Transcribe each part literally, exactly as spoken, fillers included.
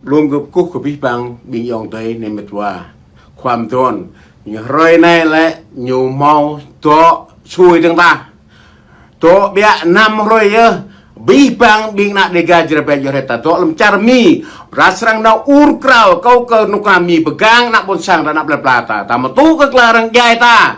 Lŏm kơ kơkuh kơ abih bang ƀing ayŏng adơi anai mĕt wa. Khua mơdron. Ñu hrơi anai lĕ ñu hmâo dŏ sui dơ̆ng tah. Dŏ biă năm hrơi yơh. Abih bang ƀing ană Dêga Jrai Pĕ Jrai Hrĕt ta dŏ lŏm čar Mi. Ră srăng nao ur krao, rơkâo kơ kơnuk kơna Mi pơgang ană ƀôn sang ta, ană plơi pla ta. Ta hmâo tŭ kơ tơlơi arăng djai ta.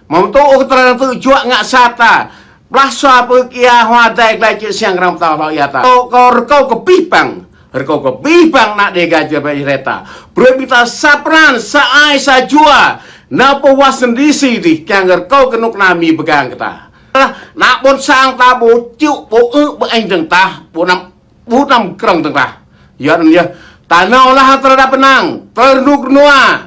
Hmâo tŭ kơ tơlơi arăng tŭ juă ngă sat ta. Blah sua pơ ia hua dai glai čư̆ siăng răng pơtao hlâo ia ta. Rơkâo kơ, rơkâo kơ abih bang. Rơkâo kơ abih bang ană Dêga Jrai Pĕ Jrai Hrĕt ta. Brơi ƀing ta sa pran, sa ai, sa jua. Nao pơ Washington D C dih, kiăng rơkâo kơ kơnuk kơna Mi pơgang kơ ta. Ană ƀôn sang ta ƀu čư̆, ƀu ư̆, ƀu añ dơ̆ng tah, ƀu năm, ƀu năm krơ̆ng dơ̆ng tah. Yua anŭn yơh, ta nao lah tơlơi đaŏ pơnăng, tơlơi rơnŭk rơnua.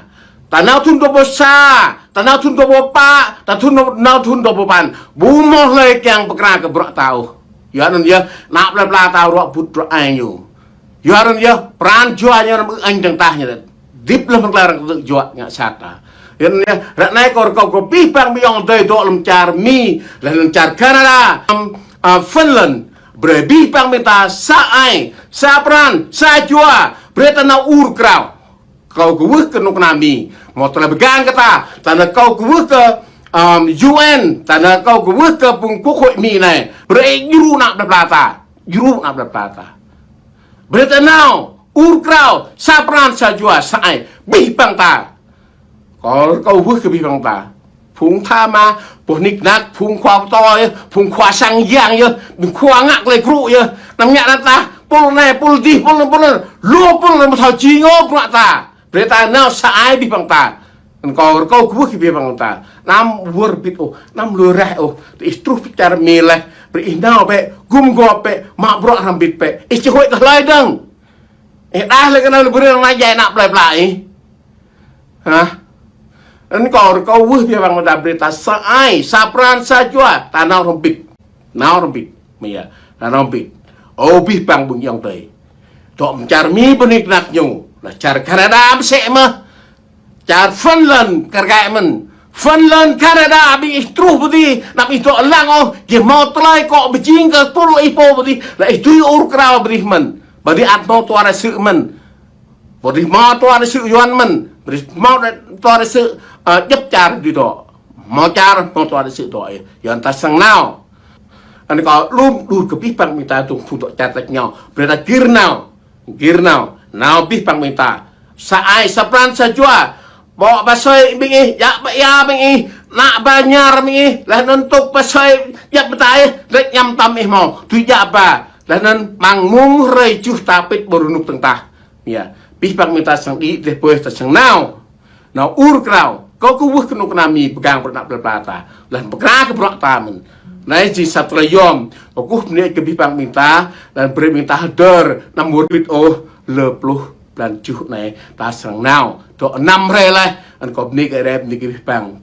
Ta nao thŭn dua pluh sa, ta nao thŭn dua pluh pă, ta thŭn, nao thŭn dua pluh păn. Ƀu hmâo hlơi kiăng pơkra kơ bruă ta ôh. Yua anŭn yơh, ană plơi pla ta ruă ƀut ruă añ ñu. Yua anŭn yơh, pran jua ñu năm ư̆ añ dơ̆ng tah ñu. Hơdip lơ̆m hăng tơlơi arăng tŭ juă ngă sat ta. Yua anŭn yơh, ră anai kâo rơkâo kơ abih bang ƀing ayŏng adơi dŏ lŏm čar Mi, laih anŭn čar Canada, lŏm, a, Finland. Brơi abih bang ƀing ta sa ai, sa pran, sa jua, brơi ta nao ur krao. Rơkâo kwưh kơ kơnuk kơna Mi, hmâo tơlơi pơgang kơ ta, ta nao rơkâo kwưh kơ, um, U N, ta nao rơkâo kwưh kơ phung quốc hội Mi anai. Brơi djru ană plơi pla ta, djru ană plơi pla ta. Brơi ta nao ur krao, sa pran, sa jua, sa ai, abih bang ta. Kâo rơkâo kwưh kơ abih bang ta. Phung tha ma, boh nik nak, phung khua pơtô yơh, phung khua sang yang yơh, phung khua ngă tơlơi krŭ yơh. Năm ngă anŭn ta, pul anai, pul dih, pul anŭn, pul anŭn, lu pul anŭn, mơ̆ thâo jing ôh bruă ta. Brơi ta nao sa ai abih bang ta. Anŭn kâo rơkâo kwưh kơ abih bang ta. Anăm wơr bĭt ôh, anăm lui raih ôh. Tơ ih truh pơ čar Mi laih, brơi ih nao bĕ, gum gŏp bĕ, mă bruă hrŏm hơbĭt bĕ. Ih či huĭ kơ hlơi dơ̆ng. Ih đah lĕ kơ anai lĕ brơi anai djai ană plơi pla ih. Hă? Anŭn kâo rơkâo kwưh abih bang ta brơi ta sa ai, sa pran, sa jua, ta nao hrŏm hơbĭt. Nao hrŏm hơbĭt. Mơ̆ yơh, ta nao hrŏm hơbĭt. Ơ abih bang ƀing ayŏng adơi. Dŏ lŏm čar Mi boh nik nak ñu. Lah čar Canada mơsĕ mơ̆n. Čar Finland kar kaĭ mơ̆n. Finland, Canada, ƀing ih truh pơ adih, anăm ih dŏ lăng ôh, gih hmâo tơlơi akŏ pơjing kơ pul ih pô pơ adih, lah ih dưi ur krao pơ adih mơ̆n. Pơ adih ăt hmâo tơlơi sư̆ mơ̆n. Pơ adih hmâo tơlơi sư̆ Yuan mơ̆n. Pơ adih hmâo tơlơi sư̆, ơ, djŏp čar dưi dŏ. Hmâo čar, hmâo tơlơi sư̆ dŏ. Yua anŭn ta srăng nao. Anŭn kâo lŏm đur kơ abih bang ƀing ta tơ̆ng phung dŏ čar tač rơngiao. Brơi ta gir nao. Gir nao, nao abih bang ƀing ta. Sa ai, sa pran, sa jua. Ƀô̆ pơsơi ƀing ih, djă ba ia ƀing ih, ană ba ñar ƀing ih, laih anŭn tŭk pơsơi, djă ba ta ih, lĕ ñăm tăm ih hmâo, tui djă ba. Laih anŭn mơ̆ng mông hrơi juh ta pĭt ƀu rơnŭk dơ̆ng tah. Yơh, abih bang ƀing ta srăng đĭ, laih pơih ta srăng nao. Nao ur krao, rơkâo kwưh kơ kơnuk kơna Mi pơgang bruă ană plơi pla ta. Laih pơkra kơ bruă ta mơ̆n. Anai jing sa tơlơi yom, kâo kơkuh bơni kơ abih bang ƀing ta, laih brơi ƀing ta hơdơr, anăm wơr bĭt ôh, lơ pluh blan juh anai, ta srăng nao. Dŏ năm hrơi laih, anŭn kâo bơni kơ Ơi Adai, bơni kơ abih bang.